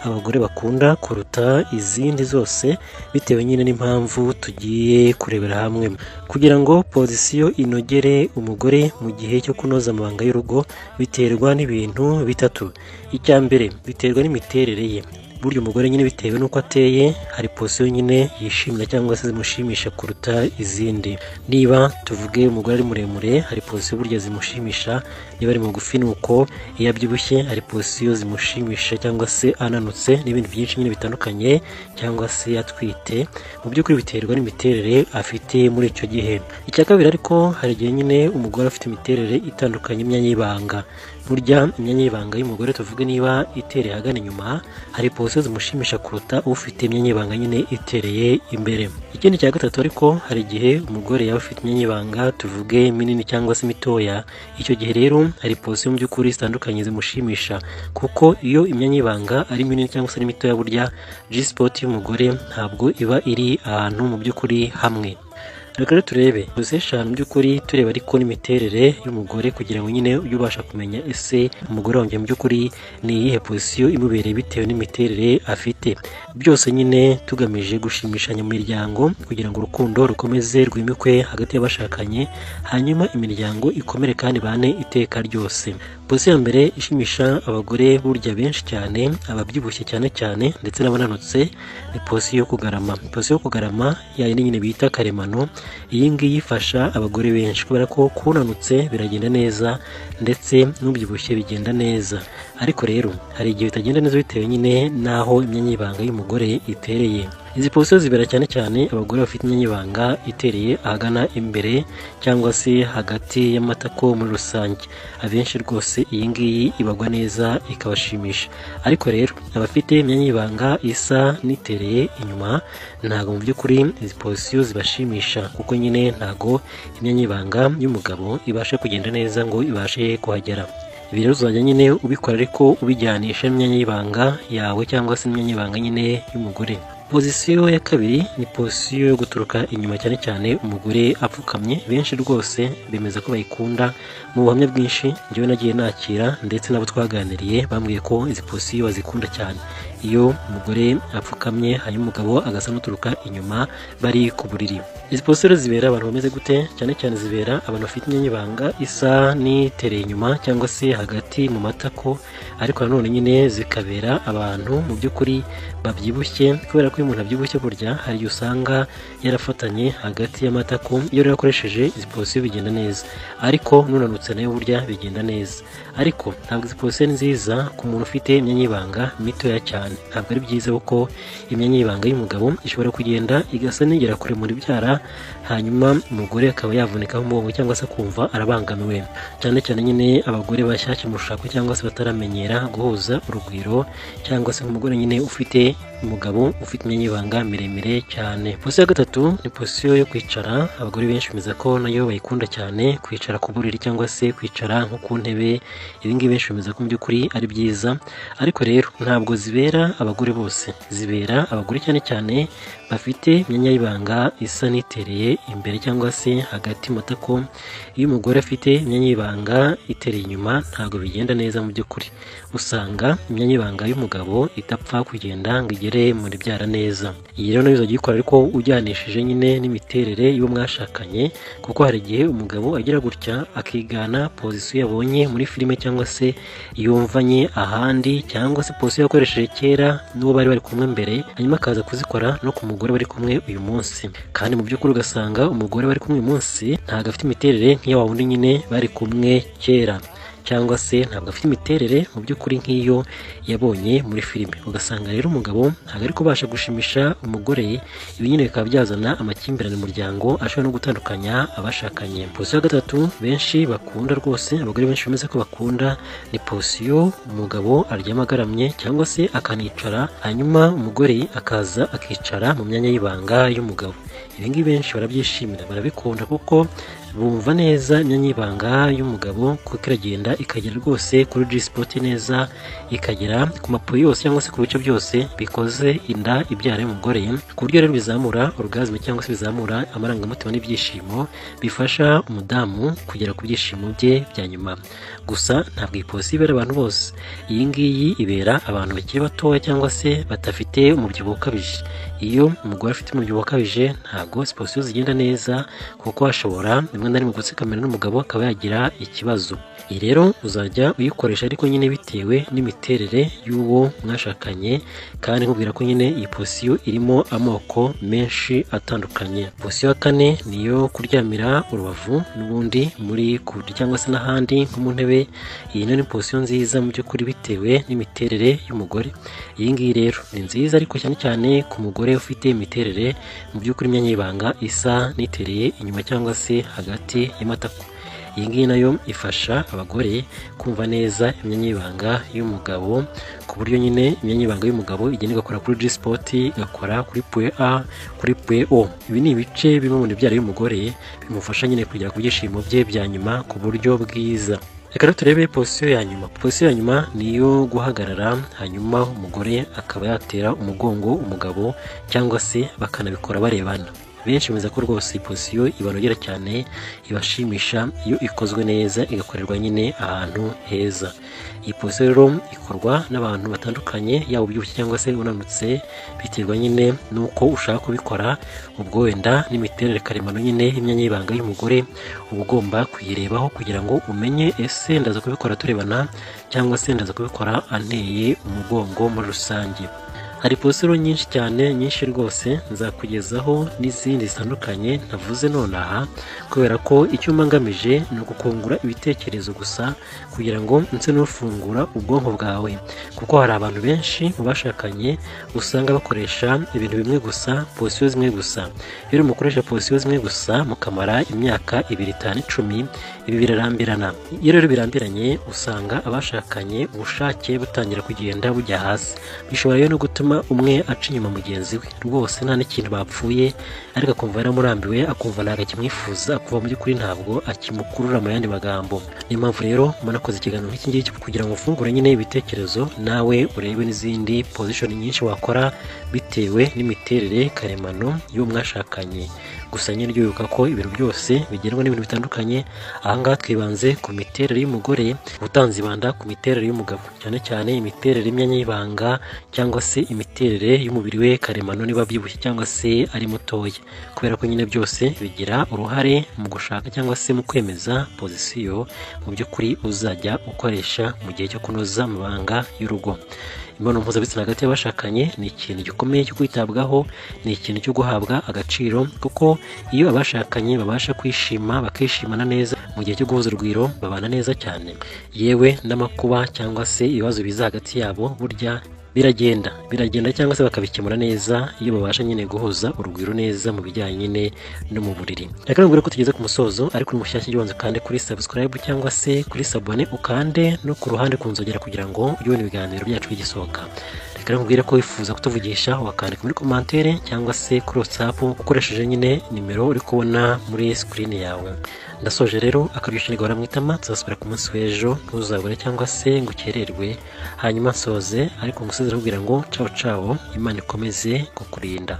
abagore bakunda kuruta izindi zose, bitewe nyine n'impamvu tugiye kurebera hamwe. Kugira ngo pozisiyo inogere umugore mu gihe cyo kunoza amabanga y'urugo biterwa n'ibintu bitatu. Icya mbere, biterwa n'imiterere ye. Burya umugore nyine bitewe n'uko ateye, hari posiyo nyine yishimira cyangwa se zimushimisha kuruta izindi. Niba tuvuge umugore ari muremure, hari posiyo burya zimushimisha, niba ari mugufi ni uko, iyo abyibushye hari posiyo zimushimisha cyangwa se ananutse, n'ibindi byinshi nyine bitandukanye, cyangwa se atwite. Mu by'ukuri biterwa n'imiterere afite muri icyo gihe. Icya kabiri ariko, hari igihe nyine umugore afite imiterere itandukanye y'imyanya y'ibanga. Burya imyanya y'ibanga y'umugore, tuvuge niba itereye ahagana inyuma, hari posiyo zimushimisha kuruta ufite imyanya y'ibanga nyine itereye imbere. Ikindi cya gatatu ariko, hari igihe umugore yaba afite imyanya y'ibanga tuvuge minini cyangwa se mitoya. Icyo gihe rero hari posiyo mu by'ukuri zitandukanye zimushimisha, kuko iyo imyanya y'ibanga ari minini cyangwa se ari mitoya, burya G-spot y'umugore ntabwo iba iri ahantu mu by'ukuri hamwe. Reka rero turebe posiyo eshanu mu by'ukuri, tureba ariko n'imiterere y'umugore, kugira ngo nyine ujye ubasha kumenya ese umugore wanjye mu by'ukuri ni iyihe posiyo imubereye bitewe n'imiterere afite. Byose nyine tugamije gushimishanya mu miryango, kugira ngo urukundo rukomeze rwimikwe hagati y'abashakanye, hanyuma imiryango ikomere kandi ibane iteka ryose. Posiyo ya mbere ishimisha abagore burya benshi cyane, ababyibushye cyane cyane ndetse n'abananutse, ni posiyo yo kugarama. Posiyo yo kugarama yayindi nyine bita karemano. Iyi ngiyi ifasha abagore benshi kubera ko kunanutse biragenda neza ndetse n'ubyibushye bigenda neza. Ariko rero hari igihe bitagenda neza bitewe nyine n'aho imyanya y'ibanga y'umugore itereye. Izi posiyo zibera cyane cyane abagore bafite imyanya y'ibanga itereye ahagana imbere cyangwa se hagati y'amatako muri rusange. Abenshi rwose iyi ngiyi ibagwa neza ikabashimisha. Ariko rero abafite imyanya y'ibanga isa n'itereye inyuma, ntabwo mu by'ukuri izi posiyo zibashimisha, kuko nyine ntabwo imyanya y'ibanga y'umugabo ibasha kugenda neza ngo ibashe kuhagera. Ibi rero uzajya nyine ubikora ariko ubijyanisha n'imyanya y'ibanga yawe cyangwa se imyanya y'ibanga nyine y'umugore. Pozisiyo ya kabiri ni posiyo yo guturuka inyuma, cyane cyane umugore apfukamye. Benshi rwose bemeza ko bayikunda. Mu buhamya bwinshi njyewe nagiye nakira ndetse n'abo twaganiriye, bambwiye ko izi posiyo bazikunda cyane. Iyo umugore apfukamye hanyuma umugabo agasa n'uturuka inyuma bari ku buriri. Izi posiyo zibera abantu bameze gute? Cyane cyane zibera abantu bafite imyanya y'ibanga isa n'itereye inyuma cyangwa se hagati mu matako, ariko nanone nyine zikabera abantu mu by'ukuri babyibushye, kubera ko iyo umuntu abyibushye burya hari igihe usanga yarafatanye hagati y'amatako. Iyo rero akoresheje izi posiyo bigenda neza, ariko nunanutse nayo burya bigenda neza. Ariko ntabwo izi posiyo ni nziza ku muntu ufite imyanya y'ibanga mitoya cyane. Ntabwo ari byiza, kuko imyanya y'ibanga y'umugabo ishobora kugenda igasa n'igera kure muri byara, hanyuma umugore akaba yavunika umugongo cyangwa se akumva arabangamiwe. Cyane cyane nyine abagore bashyashya mu rushako cyangwa se bataramenyera guhuza urugwiro, cyangwa se umugore nyine ufite umugabo ufite imyanya y'ibanga miremire cyane. Posiyo ya gatatu ni posiyo yo kwicara. Abagore benshi bemeza ko nayo bayikunda cyane, kwicara ku buriri cyangwa se kwicara nko ku ntebe. Ibi ngibi benshi bemeza ko mu by'ukuri ari byiza, ariko rero ntabwo zibera abagore bose. Zibera abagore cyane cyane bafite imyanya y'ibanga isa n'itereye imbere cyangwa se hagati mu matako. Iyo umugore afite imyanya y'ibanga itereye inyuma ntabwo bigenda neza mu by'ukuri. Usanga imyanya y'ibanga y'umugabo idapfa kugenda ngo igere muri byara neza. Iyi rero nayo uzajya uyikora ariko ujyanishije nyine n'imiterere y'uwo mwashakanye, kuko hari igihe umugabo agira gutya akigana pozisiyo yabonye muri filime cyangwa se yumvanye ahandi, cyangwa se posiyo yakoresheje kera n'uwo bari bari kumwe mbere, hanyuma akaza kuzikora no ku mugore bari kumwe uyu munsi. Kandi mu by'ukuri ugasanga umugore bari kumwe uyu munsi ntabwo afite imiterere nk'iya wa wundi nyine bari kumwe kera, cyangwa se ntabwo afite imiterere mu by'ukuri nk'iyo yabonye muri filime. Ugasanga rero umugabo ntabwo ari kubasha gushimisha umugore. Ibi nyine bikaba byazana amakimbirane mu muryango, ashobora no gutandukanya abashakanye. Posiyo ya gatatu benshi bakunda rwose, abagore benshi bemeza ko bakunda, ni posiyo umugabo aryama agaramye cyangwa se akanicara, hanyuma umugore akaza akicara mu myanya y'ibanga y'umugabo. Ibi ngibi benshi barabyishimira, barabikunda, kuko Bumva neza imyanya y'ibanga y'umugabo kuko iragenda ikagera rwose kuri G-spot neza, ikagera ku mapuwe yose cyangwa se ku bice byose bikoze inda ibyara y'umugore, ku buryo rero bizamura orgasme cyangwa se bizamura amarangamutima n'ibyishimo, bifasha umudamu kugera ku byishimo bye bya nyuma. Gusa ntabwo iyi position ibera abantu bose. Iyi ngiyi ibera abantu bakiri batoya cyangwa se badafite umubyibuho ukabije. Iyo umugore afite umubyibuho ukabije ntabwo position zigenda neza, kuko ashobora rimwe na rimwe gutsikamira n'umugabo akaba yagira ikibazo. Iyi rero uzajya uyikoresha ariko nyine bitewe n'imiterere y'uwo mwashakanye, kandi nkubwira ko nyine iyi position irimo amoko menshi atandukanye. Position ya kane ni iyo kuryamira urubavu n'ubundi muri ku buriri cyangwa se n'ahandi nko mu ntebe. Iyi nayo ni position nziza mu by'ukuri bitewe n'imiterere y'umugore. Iyi ngiyi rero ni nziza ariko cyane cyane ku mugore ufite imiterere mu by'ukuri imyanya y'ibanga isa n'itereye inyuma cyangwa se hagati y'amatako. Iyi ngiyi nayo ifasha abagore kumva neza imyanya y'ibanga y'umugabo, ku buryo nyine imyanya y'ibanga y'umugabo igenda igakora kuri G-spot, igakora kuri point A, kuri point O. Ibi ni ibice bimwe mu byara y'umugore bimufasha nyine kugera ku byishimo bye bya nyuma ku buryo bwiza. Reka rero turebe position ya nyuma. Position ya nyuma ni iyo guhagarara, hanyuma umugore akaba yatera umugongo umugabo cyangwa se bakanabikora barebana. Benshi bemeza ko rwose iyi position ibanogera cyane, ibashimisha iyo ikozwe neza, igakorerwa nyine ahantu heza. Iyi position rero ikorwa n'abantu batandukanye, yaba ubyibushye cyangwa se unanutse, biterwa nyine n'uko ushaka kubikora, ubwo wenda n'imiterere karemano nyine y'imyanya y'ibanga y'umugore uba ugomba kuyirebaho kugira ngo umenye ese ndaza kubikora turebana cyangwa se ndaza kubikora anteye umugongo muri rusange. Hari position nyinshi cyane, nyinshi rwose, nzakugezaho n'izindi zitandukanye ntavuze nonaha, kubera ko icyo mba ngamije ni ugukungura ibitekerezo gusa kugira ngo nse n'ufungura ubwonko bwawe, kuko hari abantu benshi mu bashakanye usanga bakoresha ibintu bimwe gusa, position zimwe gusa. Iyo mukoresha position zimwe gusa mukamara imyaka 2, 5, 10, ibi birarambirana. Iyo rero birambiranye usanga abashakanye ubushake butangira kugenda bujya hasi, bishobora rero no gutuma umwe aca inyuma mugenzi we rwose nta n'ikintu bapfuye, ariko akumva yaramurambiwe, akumva ntabwo akimwifuza, akumva mu by'ukuri ntabwo akimukurura mu yandi magambo. Niyo mpamvu rero mbona nakoze ikiganiro nk'iki ngiki kugira ngo ufungure nyine ibitekerezo, nawe urebe n'izindi position nyinshi wakora bitewe n'imiterere karemano y'uwo mwashakanye. Gusa nyine ujye wibuka ko ibintu byose bigenwa n'ibintu bitandukanye. Ahangaha twibanze ku miterere y'umugore, utanzibanda ku miterere y'umugabo, cyane cyane imiterere y'imyanya y'ibanga cyangwa se imiterere y'umubiri we karemano, niba abyibushye cyangwa se ari mutoya, kubera ko nyine byose bigira uruhare mu gushaka cyangwa se mu kwemeza position mu by'ukuri uzajya ukoresha mu gihe cyo kunoza amabanga y'urugo. Imibonano mpuzabitsina hagati y'abashakanye ni ikintu gikomeye cyo kwitabwaho, ni ikintu cyo guhabwa agaciro, kuko iyo abashakanye babasha kwishima bakishimana neza mu gihe cyo guhuza urugwiro, babana neza cyane. Yewe n'amakuba cyangwa se ibibazo biza hagati yabo burya biragenda biragenda cyangwa se bakabikemura neza iyo babasha nyine guhuza urugwiro neza mu bijyanye nyine no mu buriri. Reka nkubwire ko tugeze ku musozo, ariko uri mushyashya ubanza ukande kuri subscribe cyangwa se kuri s'abonner, ukande no ku ruhande ku nzogera kugira ngo ujye ubona ibiganiro byacu bigisohoka. Reka nkubwire ko wifuza kutuvugisha wakandika muri commentaire cyangwa se kuri WhatsApp ukoresheje nyine nimero uri kubona muri screen yawe. Ndasoje rero, akaryoshye gahora mu itama, tuzasubira ku munsi w'ejo, ntuzabure cyangwa se ngo ukererwe. Hanyuma nsoze ariko ngusezere nkubwira ngo ciao ciao, Imana ikomeze kukurinda.